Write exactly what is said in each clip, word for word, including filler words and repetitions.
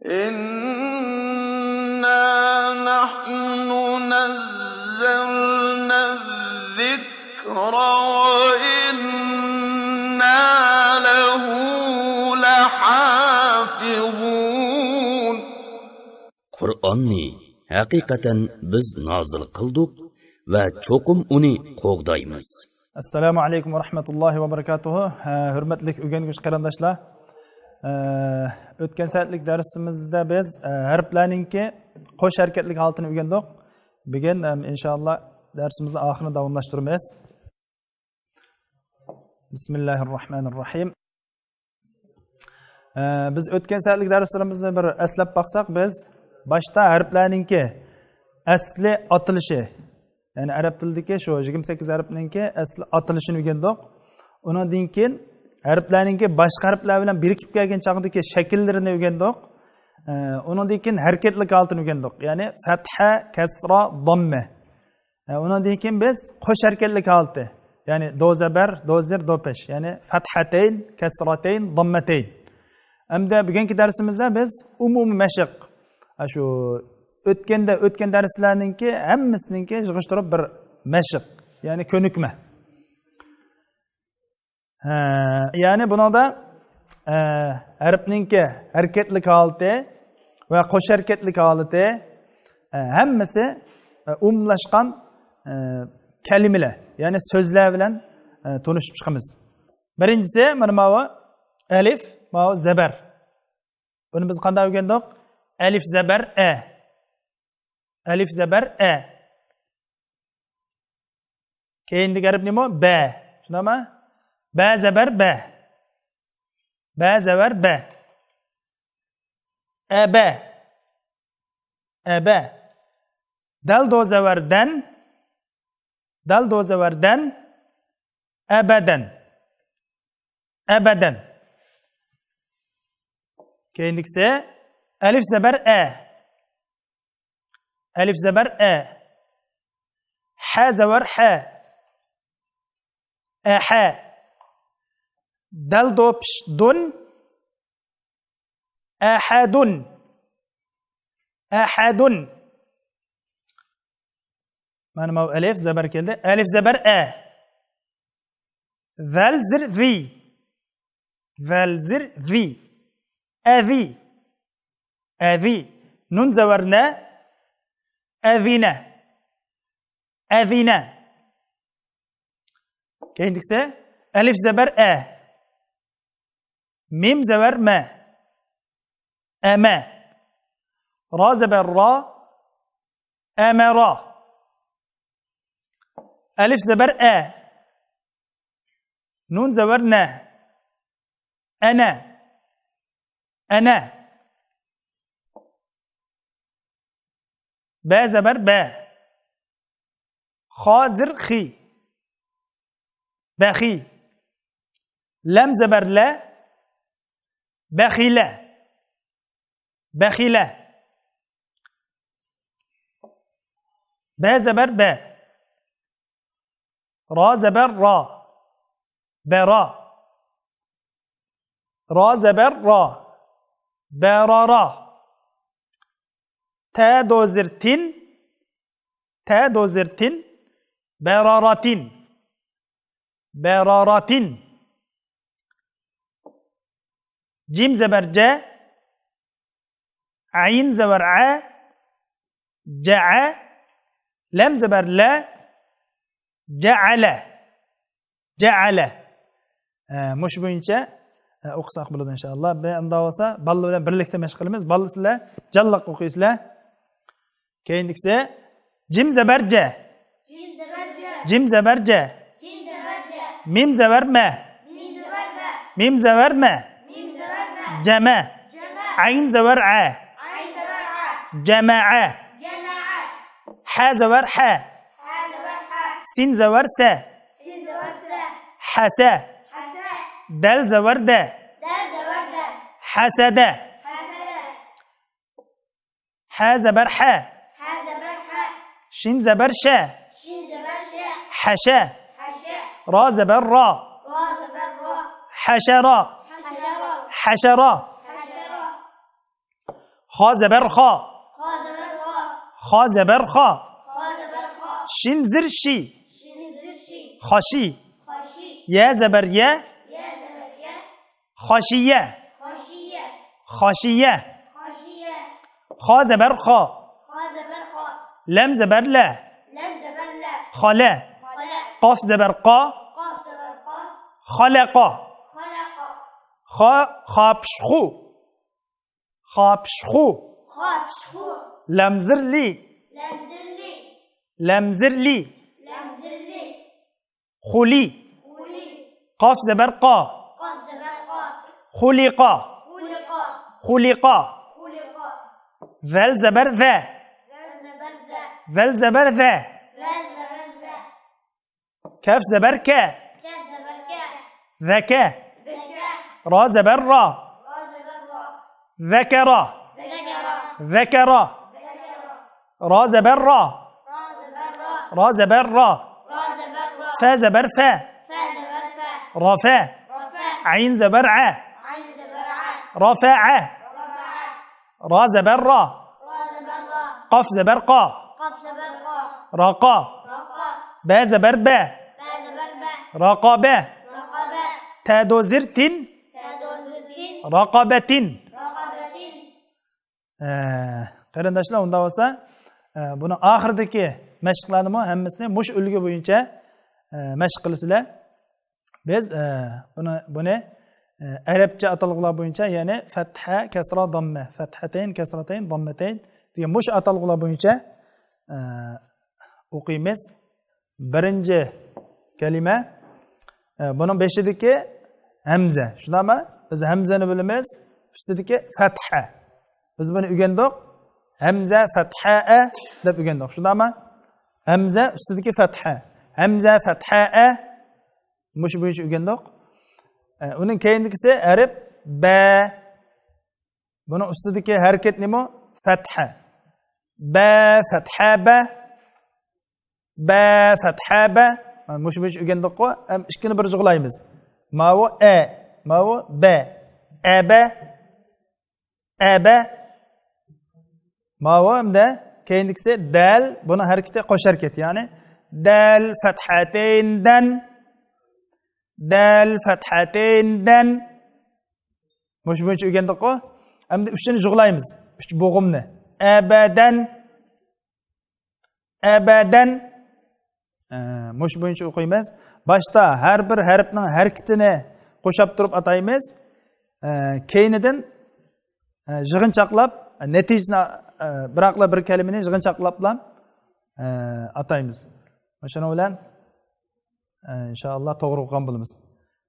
إنا نحن نزلنا الذكر وإنا له لحافظون. قۇرئاننى ھەقىقەتەن بىز نازىل قىلدۇق ۋە چوقۇم ئۇنى قوغدايمىز. ئەسسالامۇ ئەلەيكۇم ۋە رەھمەتۇللاھى ۋە بەرىكاتۇھۇ. ھە، ھۆرمەتلىك ئۆگەنگۈچى قېرىنداشلار، ئە، ئۆتكەن سائەتلىك دەرسىمىزدە بىز، ئە، ھەرپلەرنىڭكى قوش ھەرىكەتلىك ھالىتىنى ئۆگەندۇق. بۈگۈن، ئەم، ئىنشائاللا دەرسىمىزنىڭ ئاخىرىنى داۋاملاشتۇرىمىز. بىسمىللاھىررەھمانىررەھىم. ئە، بىز ئۆتكەن سائەتلىك دەرسلىرىمىزنى بىر ئەسلەپ باقساق، بىز باشتا ھەرپلەرنىڭكى ئەسلى ئاتىلىشى، يەنى ئەرەب تىلىدىكى شۇ يىگىرمە سەككىز ھەرپنىڭكى ئەسلى ئاتىلىشىنى ئۆگەندۇق. ئۇنىڭدىن كېيىن ھەرپلەرنىڭكى باشقا ھەرپلەر بىلەن بىرىكىپ كەلگەن چاغدىكى شەكىللىرىنى ئۆگەندۇق. ئە، ئۇنىڭدىن كېيىن ھەرىكەتلىك ھالىتىنى ئۆگەندۇق. يەنى فەتھە، كەسرا، داممە. ئە، ئۇنىڭدىن كېيىن بىز قوش ھەرىكەتلىك ھالىتى، يەنى دو زەبەر، دو زېر، دو پېش، يەنى فەتھەتەين، كەسرەتەين، داممەتەين. ئەمدى بۈگۈنكى دەرسىمىزدە بىز ئومۇمىي مەشىق، ئە، شۇ ئۆتكەندە، ئۆتكەن دەرسلەرنىڭكى ھەممىسىنىڭكى يىغىشتۇرۇپ بىر مەشىق، يەنى كۆنۈكمە. ھە، يەنى بۇنىڭدا، ئە، ھەرپنىڭكى ھەرىكەتلىك ھالىتى ۋە قوش ھەرىكەتلىك ھالىتى، ئە، ھەممىسى، ئە، ئومۇملاشقان، ئە، كەلىمىلەر، يەنى سۆزلەر بىلەن، ئە، تونۇشۇپ چىقىمىز. بىرىنچىسى، مانا ماۋۇ ئەلىف، ماۋۇ زەبەر. بۇنى بىز قانداق ئۆگەندۇق؟ ئەلىف زەبەر ئە. ئەلىف زەبەر ئە. كېيىندىكى ھەرپ نېمە؟ بە. شۇنداقمۇ؟ بە زەبەر بە. بە زەبەر بە. ئەبە. ئەبە. دەل دو زەۋەر دەن. دەل دو زەۋەر دەن. ئەبەدەن. ئەبەدەن. كېيىندىكىسى ئەلىف زەبەر ئە. ئەلىف زەبەر ئە. ھە زەبەر ھە. ئەھە. دەل دو پېش دۇن. ئەھەدۇن. ئەھەدۇن. مانا ماۋۇ ئەلىف زەبەر كەلدى. ئەلىف زەبەر ئە. ۋەل زىر ۋى. ۋەل زىر ۋى. ئەۋى. ئەۋى. نۇن زەۋەر نە. ئەۋىنە. ئەۋىنە. كېيىندىكىسى ئەلىف زەبەر ئە. مىم زەۋەر مە. ئەمە. را زەبەر را. ئەمەرا. ئەلىف زەبەر ئە. نۇن زەۋەر نە. ئەنە. ئەنە. بە زەبەر بە. خا زىر خى. بەخى. لەم زەبەر لە. بەخىلە. بەخىلە. بە زەبەر بە. را زەبەر را. بەرا. را زەبەر را. بەرارا. تە دو زىر تىن. تە دو زىر تىن. بەراراتىن. بەراراتىن. جىم زەبەر جە. ئەين زەبەر ئە. جەئە. لەم زەبەر لە. جەئەلە. جەئەلە. ئە، مۇشۇ بويىچە، ئە، ئوقۇساق بولىدۇ ئىنشائاللا. بە-، ئۇنداق بولسا بالىلار بىلەن بىرلىكتە مەشىق قىلىمىز. بالىلار سىلەر جانلىق ئوقۇيسىلەر. كېيىندىكىسى جىم زەبەر جە. جىم زەبەر جە. جىم زەبەر جە. جىم زەبەر جە. مىم زەبەر مە. مىم زەبەر مە. مىم زەبەر مە. مىم زەبەر مە. جەمە. جەمە. ئەين زەبەر ئە. ئەين زەبەر ئە. جەمەئە. جەمەئە. ھە زەبەر ھە. ھە زەبەر ھە. سىن زەبەر سە. سىن زەبەر سە. ھەسە. ھەسە. دەل زەبەر دە. دەل زەبەر دە. ھەسەدە. ھەسەدە. ھە زەبەر ھە. ھە زەبەر ھە. شىن زەبەر شە. شىن زەبەر شە. ھەشە. ھەشە. را زەبەر را. را زەبەر را. ھەشەرا. ھەشەرا. ھەشەرا. ھەشەرا. خا زبر خا. خا زبر خا. خا زبر خا. خا زبر خا. شين زر شي. شين زر شي. خاشي. خاشي. يا زبر يا. يا زبر يا. خاشية. خاشية. خاشية. خاشية. خا زبر خا. خا زبر خا. لم زبر لا. لم زبر لا. خلا. خلا. قاف زبر قا. قاف زبر قا. خلق. خلق. خا، خا پش خو. خا پش خو. خا پش خو. لم زر لي. لم زر لي. لم زر لي. لم زر لي. خولي. خولي. قاف زبر قا. قاف زبر قا. خلق. خلق. خلق. خلق. ذل زبر ذا. ذل زبر ذا. ذل زبر ذا. ذل زبر ذا. كاف زبر كا. كاف زبر كا. ذكا. ذكا. را زبر را. را زبر را. ذكر. ذكر. ذكر. ذكر. را زبر را. را زبر را. را زبر را. را زبر را. فا زبر فا. فا زبر فا. رفا. رفا. عين زبر ع. عين زبر ع. رفع. رفع. را زبر را. را زبر را. قاف زبر قا. قاف زبر قا. رقا. رقا. با زبر با. با زبر با. رقابة. رقابة. تا دو زر تين. تا دو زر تين. رقابة. رقابة. ئە، قېرىنداشلار، ئۇنداق بولسا، ئە، بۇنىڭ ئاخىرىدىكى مەشىقلەرنىمۇ ھەممىسىنى مۇشۇ ئۈلگە بويىچە، ئە، مەشىق قىلىسىلەر. بىز، ئە، بۇنى، بۇنى، ئە، ئەرەبچە ئاتالغۇلار بويىچە، يەنى فەتھە، كەسرا، داممە، فەتھەتەين، كەسرەتەين، داممەتەين دېگەن مۇشۇ ئاتالغۇلار بويىچە، ئە، ئوقۇيمىز. بىرىنچى كەلىمە، ئە، بۇنىڭ بېشىدىكى ھەمزە. شۇنداقمۇ؟ بىز ھەمزەنى بىلىمىز، ئۈستىدىكى فەتھە. بىز بۇنى ئۆگەندۇق. ھەمزە فەتھە ئە دەپ ئۆگەندۇق. شۇنداقمۇ؟ ھەمزە ئۈستىدىكى فەتھە. ھەمزە فەتھە ئە. مۇشۇ بويىچە ئۆگەندۇق. ئە، ئۇنىڭ كەينىدىكىسى ھەرپ بە. بۇنىڭ ئۈستىدىكى ھەرىكەت نېمە؟ فەتھە. بە، فەتھە، بە. بە، فەتھە، بە. مانا مۇشۇ بويىچە ئۆگەندۇققۇ. ھەم ئىككىنى بىر جۇغلايمىز. ماۋۇ ئە، ماۋۇ بە. ئەبە، ئەبە. ماۋۇ ھەمدە كەينىدىكىسى دەل، بۇنىڭ ھەرىكىتى قوش ھەرىكەت، يەنى دەل فەتھەتەيندەن، دەل فەتھەتەيندەن. مۇشۇ بويىچە ئۆگەندۇققۇ. ئەمدى ئۈچىنى جۇغلايمىز. ئۈچ بوغۇمنى. ئەبەدەن. ئەبەدەن. ئە، مۇشۇ بويىچە ئوقۇيمىز. باشتا ھەر بىر ھەرپنىڭ ھەرىكىتىنى قوشاپ تۇرۇپ ئاتايمىز. ئە، كەينىدىن، ئە، يىغىنچاقلاپ، نەتىجىسىنى، ئە، بىراقلا بىر كەلىمىنى يىغىنچاقلاپلا، ئە، ئاتايمىز. شۇنىڭ بىلەن، ئە، ئىنشائاللا توغرا ئوقۇغان بولىمىز.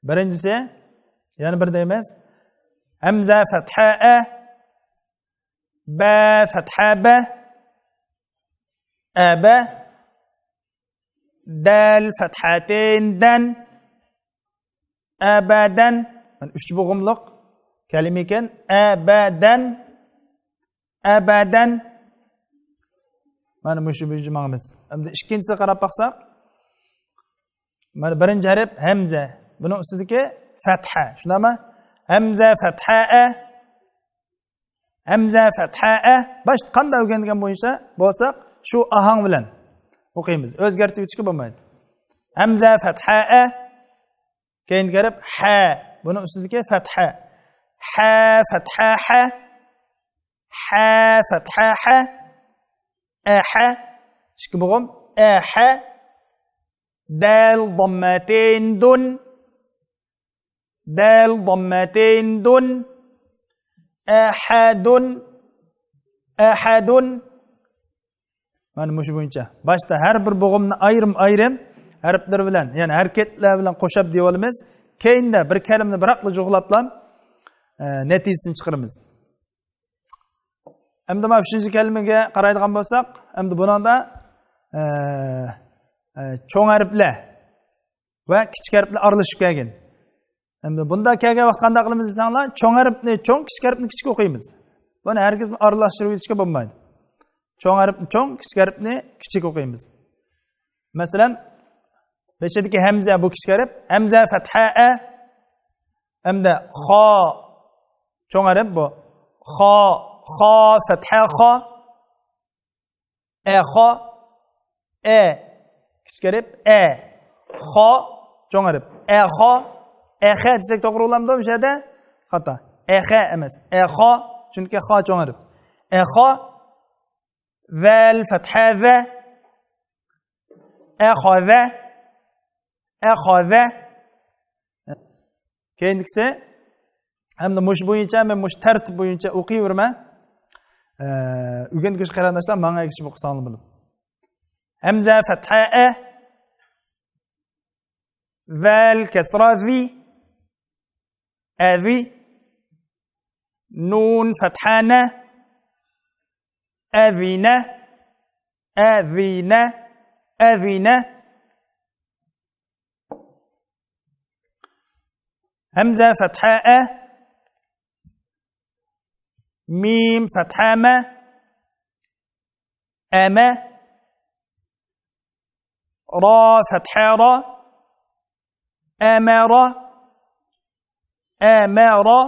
بىرىنچىسى، يەنە بىر دەيمىز. ھەمزە فەتھە ئە، بە فەتھە بە، ئەبە، دەل فەتھەتەيندەن، ئەبەدەن. مانا ئۈچ بوغۇملۇق كەلىمە ئىكەن. ئەبەدەن، ئەبەدەن. مانا مۇشۇ بويىچە ماڭىمىز. ئەمدى ئىككىنچىسىگە قاراپ باقساق، مانا بىرىنچى ھەرپ ھەمزە. بۇنىڭ ئۈستىدىكى فەتھە. شۇنداقمۇ؟ ھەمزە فەتھە ئە. ھەمزە فەتھە ئە. باشتا قانداق ئۆگەنگەن بويىچە بولساق، شۇ ئاھاڭ بىلەن ئوقۇيمىز. ئۆزگەرتىۋېتىشكە بولمايدۇ. ھەمزە فەتھە ئە. كەينىدىكى ھەرپ ھە. بۇنىڭ ئۈستىدىكى فەتھە. ھە فەتھە ھە. ھە فەتھە ھە. ئەھە. ئىككى بوغۇم. ئەھە. دەل ضمتين دون. دەل ضمتين دون. ئەھەدۇن. ئەھەدۇن. مانا مۇشۇ بويىچە. باشتا ھەر بىر بوغۇمنى ئايرىم-ئايرىم ھەرپلىرى بىلەن، يەنى ھەرىكەتلەر بىلەن قوشاپ دېيىۋالىمىز. كەينىدە بىر كەلىمىنى بىراقلا جۇغلاپلا، ئە، نەتىجىسىنى چىقىرىمىز. ئەمدى مانا ئۈچىنچى كەلىمىگە قارايدىغان بولساق، ئەمدى بۇنىڭدا، ئە، ئە، چوڭ ھەرپلەر ۋە كىچىك ھەرپلەر ئارىلىشىپ كەلگەن. ئەمدى بۇنداق كەلگەن ۋاقىت قانداق قىلىمىز دېسەڭلار، چوڭ ھەرپنى چوڭ، كىچىك ھەرپنى كىچىك ئوقۇيمىز. بۇنى ھەرگىزمۇ ئارىلاشتۇرۇۋېتىشكە بولمايدۇ. چوڭ ھەرپنى چوڭ، كىچىك ھەرپنى كىچىك ئوقۇيمىز. مەسىلەن، بېشىدىكى ھەمزە، بۇ كىچىك ھەرپ. ھەمزە فەتھە ئە. ئەمدى خا، چوڭ ھەرپ بۇ. خا. خا، فەتھە خا. ئەخا. ئە، كىچىك ھەرپ، ئە. خا، چوڭ ھەرپ. ئەخا. ئەخە دېسەك توغرا بولامدۇ مۇشۇ يەردە؟ خاتا. ئەخە ئەمەس. ئەخا، چۈنكى خا چوڭ ھەرپ. ئەخا. ۋەل، فەتھە، ۋە. ئەخاۋە. ئەخاۋە. كېيىنكىسى، ھەمدە مۇشۇ بويىچە، مەن مۇشۇ تەرتىپ بويىچە ئوقۇيۋېرىمەن. ئە، ئۆگەنگۈچى قېرىنداشلار ماڭا ئەگىشىپ ئوقۇساڭلار بولىدۇ. ھەمزە، فەتھە، ئە. ۋەل، كەسرا، ۋى. ئەۋى. نۇن، فەتھە، نە. ئەۋىنە. ئەۋىنە. ئەۋىنە. ھەمزە، فەتھە، ئە. مىم، فەتھە، مە. ئەمە. را، فەتھە، را. ئەمەرا. ئەمەرا.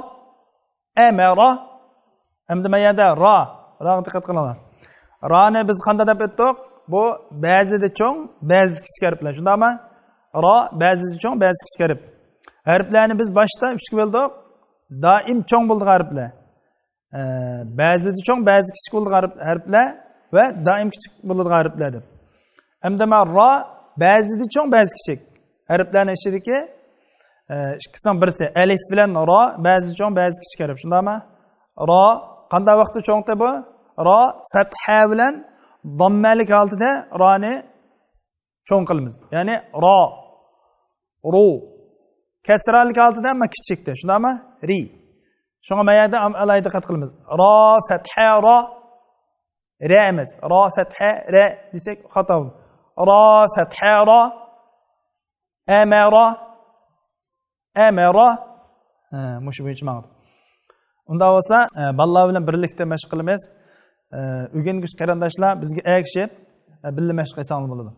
ئەمەرا. ئەمدى ما يەردە را. راغا دىققەت قىلىڭلار. رانى بىز قانداق دەپ ئۆتتۇق؟ بۇ بەزىدە چوڭ، بەزىدە كىچىك ھەرپلەر. شۇنداقمۇ؟ را بەزىدە چوڭ، بەزىدە كىچىك ھەرپ. ھەرپلەرنى بىز باشتا ئۈچكە بۆلدۇق. دائىم چوڭ بولىدىغان ھەرپلەر. ئە، بەزىدە چوڭ، بەزى كىچىك بولىدىغان ھەرپ-، ھەرپلەر ۋە دائىم كىچىك بولىدىغان ھەرپلەر دەپ. ئەمدى مانا را بەزىدە چوڭ، بەزى كىچىك. ھەرپلەرنىڭ ئىچىدىكى، ئە، ئىككىسىنىڭ بىرسى. ئەلىف بىلەن را بەزىدە چوڭ، بەزىدە كىچىك ھەرپ. شۇنداقمۇ؟ را قانداق ۋاقىتتا چوڭتى بۇ؟ را فەتھە بىلەن داممەلىك ھالىتىدە رانى چوڭ قىلىمىز. يەنى را، رۇ. كەسرالىك ھالىتىدە ئەمما كىچىكتە. شۇنداقمۇ؟ رى. شۇڭا ما يەردە ئام-، ئالاھىدە دىققەت قىلىمىز. را، فەتھە، را. رە ئەمەس. را، فەتھە، رە دېسەك خاتا بولىدۇ. را، فەتھە، را. ئەمەرا. ئەمەرا. ھە، مۇشۇ بويىچە ماڭىدۇ. ئۇنداق بولسا، ئە، بالىلار بىلەن بىرلىكتە مەشىق قىلىمىز. ئە، ئۆگەنگۈچى قېرىنداشلار بىزگە ئەگىشىپ، ئە، بىللە مەشىق قىلساڭلار بولىدۇ.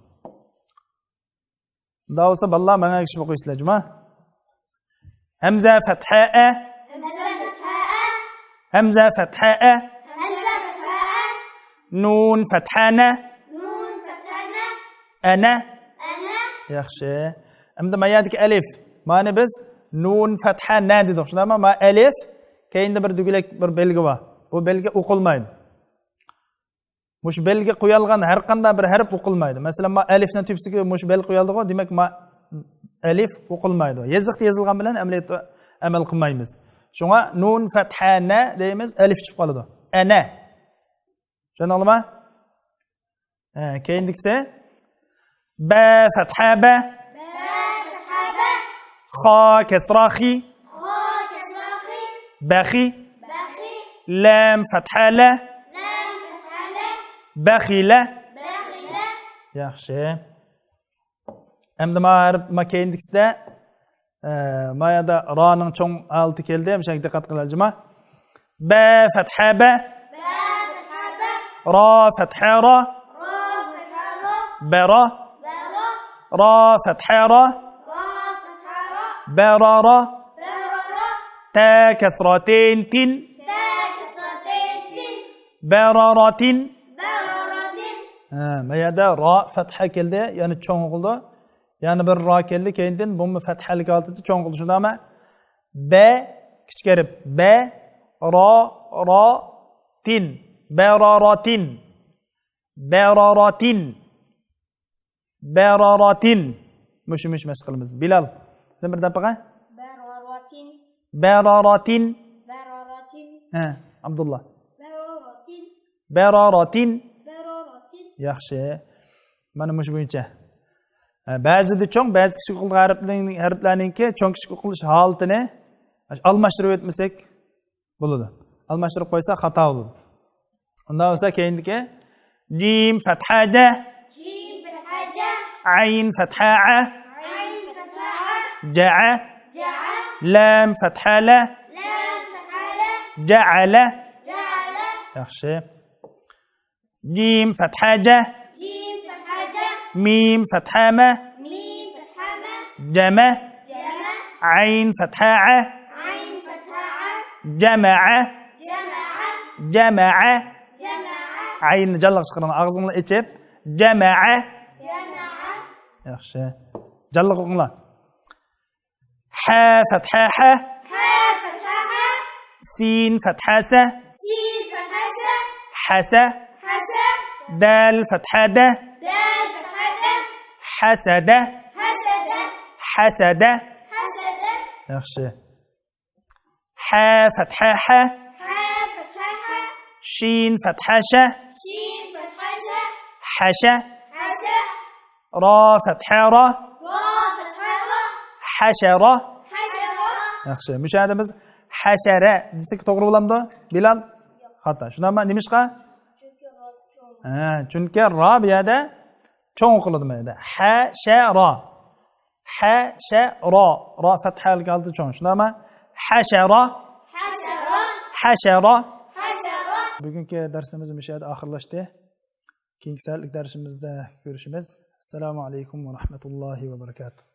ئۇنداق بولسا بالىلار ماڭا ئەگىشىپ ئوقۇيسىلەر، جۇما. ھەمزە، فەتھە، ئە. ھەمزە، فەتھە، ئە. ھەمزە، فەتھە، ئە. ھەمزە، فەتھە، ئە. نۇن، فەتھە، نە. نۇن، فەتھە، نە. ئەنە. ئەنە. ياخشى. ئەمدى ما يەردىكى ئەلىف. مانا بىز نۇن، فەتھە، نە دېدۇق. شۇنداقمۇ؟ ما ئەلىف، كەينىدە بىر دۈگىلەك بىر بەلگە بار. بۇ بەلگە ئوقۇلمايدۇ. مۇشۇ بەلگە قويۇلغان ھەر قانداق بىر ھەرپ ئوقۇلمايدۇ. مەسىلەن، ما ئەلىفنىڭ تۆپىسىگە مۇشۇ بەلگە قويۇلدىغۇ، دېمەك، ما ئەلىف ئوقۇلمايدۇ. يېزىقتا يېزىلغان بىلەن ئەمەلىيەتتە ئەمەل قىلمايمىز. شۇڭا نۇن فەتھە نە دەيمىز، ئەلىف چۈشۈپ قالىدۇ. ئەنە. چۈشەندىڭلارمۇ؟ ھە، كېيىندىكىسى. بە فەتھە بە. بە فەتھە بە. خا كەسرا خى. خا كەسرا خى. بەخى. بەخى. لام فەتھە لە. لام فەتھە لە. بەخىلە. بەخىلە. ياخشى. ئەمدى ما ھەرپ، ما كېيىندىكىسىدە، ئە، ما يەردە رانىڭ چوڭ ھالىتى كەلدى. مۇشۇنىڭغا دىققەت قىلىڭ، جۇما. بە فەتھە بە. بە فەتھە بە. را فەتھە را. را فەتھە را. بەرا. بەرا. را فەتھە را. را فەتھە را. بەرارا. بەرارا. تە كەسرا تىن تىن. تە كەسرا تىن تىن. بەراراتىن. بەراراتىن. ھە، ما يەردە را فەتھە كەلدى، يەنى چوڭ قىلدى. يەنە بىر را كەلدى، كەينىدىن بۇمۇ فەتھەلىك ھالىتىدە چوڭ قىلدى. شۇنداقمۇ؟ بە، كىچىك ھەرپ. بە، را، را، تىن. بەراراتىن. بەراراتىن. بەراراتىن. مۇشۇ، مۇشۇ مەشىق قىلىمىز. بىلال، سەن بىر دەپ باقە. بەراراتىن. بەراراتىن. بەراراتىن. ھە، ئابدۇللا. بەراراتىن. بەراراتىن. بەراراتىن. ياخشى. مانا مۇشۇ بويىچە. ھە، بەزىدە چوڭ، بەزى كىچىك ئوقۇلغان ھەرپلەرنىڭ، ھەرپلەرنىڭكى چوڭ كىچىك ئوقۇلۇش ھالىتىنى ئالماشتۇرۇپ ئۆتمىسەك بولىدۇ. ئالماشتۇرۇپ قويسا خاتا بولىدۇ. ئۇنداق بولسا كېيىندىكى. جىم فەتھە جە. جىم فەتھە جە. ئەين فەتھە ئە. ئەين فەتھە ئە. جەئە. جەئە. لام فەتھە لە. لام فەتھە لە. جەئەلە. جەئەلە. ياخشى. جىم فەتھە جە. جىم فەتھە جە. مىم فەتھە مە. مىم فەتھە مە. جەمە. جەمە. ئەين فەتھە ئە. ئەين فەتھە ئە. جەمەئە. جەمەئە. جمع. ئەينى جانلىق چىقىرىڭلار، ئاغزىڭلارنى ئېچىپ. جمع. ياخشى. جانلىق ئوقۇڭلار. ھە، فەتھە، ھە. ھە، فەتھە، ھە. سىن، فەتھە، سە. سىن، فەتھە، سە. ھەسە. ھەسە. دەل، فەتھە، دە. دەل، فەتھە، دە. ھەسەدە. ھەسەدە. ھەسەدە. ھەسەدە. ياخشى. ھە، فەتھە، ھە. ھە، فەتھە، ھە. شىن، فەتھە، شە. شىن، فەتھە، شە. ھەشە. ھەشە. را، فەتھە، را. را، فەتھە، را. ھەشەرا. ھەشەرا. ياخشى. مۇشۇ يەردە بىز ھەشەرە دېسەك توغرا بولامدۇ، بىلال؟ خاتا. شۇنداقمۇ؟ نېمىشقا؟ ھە، چۈنكى را بۇ يەردە چوڭ ئوقۇلىدۇ بۇ يەردە. ھەشەرا. ھەشەرا. را فەتھەلىك ھالىتى چوڭ. شۇنداقمۇ؟ ھەشەرا. ھەشەرا. ھەشەرا. ھەشەرا. بۈگۈنكى دەرسىمىز مۇشۇ يەردە ئاخىرلاشتى. كېيىنكى سائەتلىك دەرسىمىزدە كۆرۈشىمىز. ئەسسالامۇ ئەلەيكۇم ۋە رەھمەتۇللاھى ۋە بەرىكاتۇھ.